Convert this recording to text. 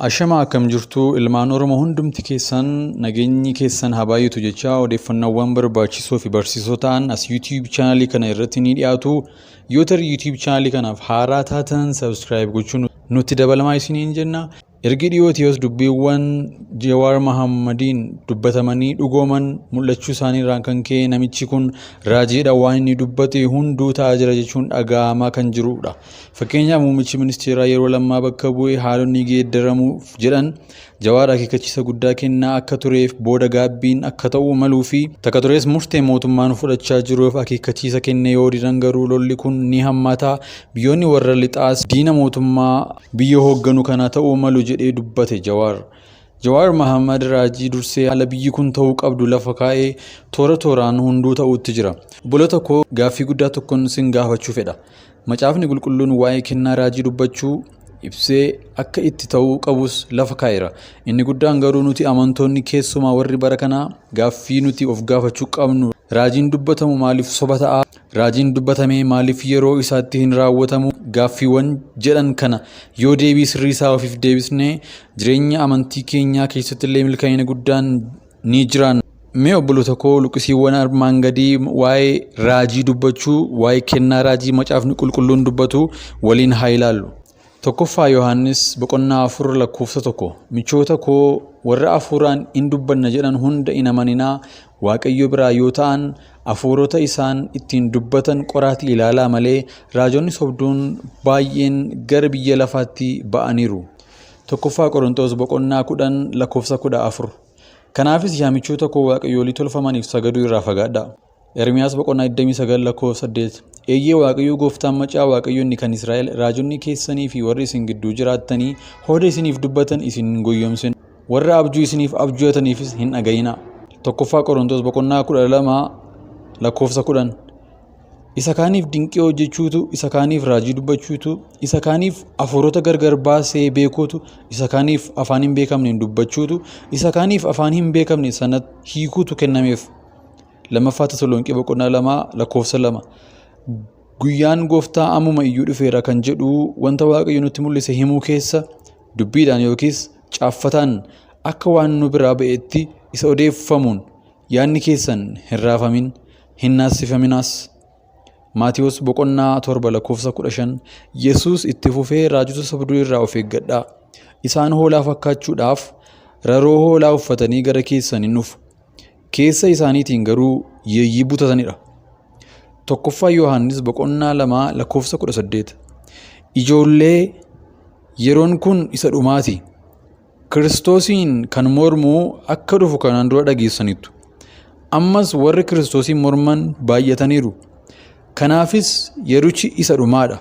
Ashama, akkam jirtu ilmaan Oromoo hundumti keessan? Nageenyi keessan haa baay'atu jechaa, odeeffannoowwan barbaachisoo fi barsiisoo ta'an as YouTube chaanalii kana irratti ni dhiyaatu. Yoo tarii YouTube chaanalii kanaaf haaraa taatan, subscribe gochuun nutti dabalamaa isiniin jenna. Ergi dhiyootii as dubbiiwwan Jawaar Mahammadiin dubbatamanii dhugooman mul'achuu isaanii irraan kan ka'e, namichi kun raajiidha, waan inni dubbate hunduu ta'aa jira jechuun dhaga'amaa kan jirudha. Fakkeenyaaf, muummichi ministeeraa yeroo lammaa bakka bu'ee haalonni geeddaramuuf jedhan Jawaar akeekkachiisa guddaa kennaa akka tureef, booda gaabbiin akka ta'uu maluu fi takka turees murtee mootummaan fudhachaa jiruuf akeekkachiisa kenne, yoo didan garuu lolli kun ni hammata, biyyoonni warra lixaas diina mootummaa biyya hoogganu kana ta'uu malu jedhee dubbate Jawaar. Jawaar Mahammad raajii dursee haala biyyi kun ta'uu qabdu lafa kaa'ee toora tooraan hunduu ta'uutti jira. Obboloota koo, gaaffii guddaa tokkoon sin gaafachuu fedha. Macaafni Qulqulluun waa'ee kennaa raajii dubbachuu ibsee akka itti ta'uu qabus lafa kaa'eera. Inni guddaan garuu nuti amantoonni, keessumaa warri bara kanaa, gaaffii nuti of gaafachuu qabnu: raajiin dubbatamu maaliif soba ta'a? Raajiin dubbatamee maaliif yeroo isaatti hin raawwatamu? Gaaffiiwwan jedhan kana yoo deebii sirrii isaa ofiif deebisnee, jireenya amantii keenyaa keessatti illee milkaa'ina guddaan ni jiraanna. Mee obboloota koo, luqqisiiwwan armaan gadii waa'ee raajii dubbachuu, waa'ee kennaa raajii Macaafni Qulqulluun dubbatu waliin haa ilaallu. 1ffaa Yohaannis boqonnaa 4 lakkoofsa 1: Michoota koo, warra hafuuraan in dubbanna jedhan hunda hin amaninaa, Waaqayyo biraa yoo ta'an hafuurota isaan ittiin dubbatan qoraatii ilaalaa malee, raajonni sobduun baay'een gara biyya lafaatti ba'aniiru. 1ffaa Qorontos boqonnaa 10 lakkoofsa 14: Kanaafis yaa michoota koo, waaqayyoolii tolfamaniif sagaduu irraa fagaadhaa. Ermiyaas boqonnaa 29 lakkoofsa 8: Eeyyee, Waaqayyo gooftaan macaa, Waaqayyo inni kan Israa'el, raajonni keessanii fi warri isin gidduu jiraattanii hooda isiniif dubbatan isin hin goyyomsin. Warra abjuu isiniif abju'ataniifis hin dhaga'inaa. 1ffaa Qorontos boqonnaa 12 lakkoofsa 10: Isa kaaniif dinqii hojjechuutu, isa kaaniif raajii dubbachuutu, isa kaaniif hafuurota gargar baasee beekuutu, isa kaaniif afaan hin beekamneen dubbachuutu, isa kaaniif afaan hin beekamne sana hiikuutu kennameef. 2ffaa Tasalonqee boqonnaa 2 lakkoofsa 2: Guyyaan gooftaa ammuma iyyuu dhufeera kan jedhu, wanta Waaqayyo nutti mul'ise himuu keessa dubbiidhaan yookiis caaffataan akka waan nu biraa ba'etti isa odeeffamuun yaadni keessan hin raafamin, hin naasifaminaas. Maatiyos boqonnaa 7 lakkoofsa 15: Yesuus itti fufee, raajota sobduu irraa of eeggadhaa. Isaan hoolaa fakkaachuudhaaf raroo hoolaa uffatanii gara keessan hin dhufu. Keessa isaaniitiin garuu yeeyyii butatanidha. 1ffaa Yohaannis boqonnaa 2 lakkoofsa 18: Ijoollee, yeroon kun isa dhumaati. Kiristoosiin kan mormu akka dhufu kanaan dura dhageessaniittu. Ammas warri Kiristoosiin morman baay'ataniiru. Kanaafis yerichi isa dhumaadha.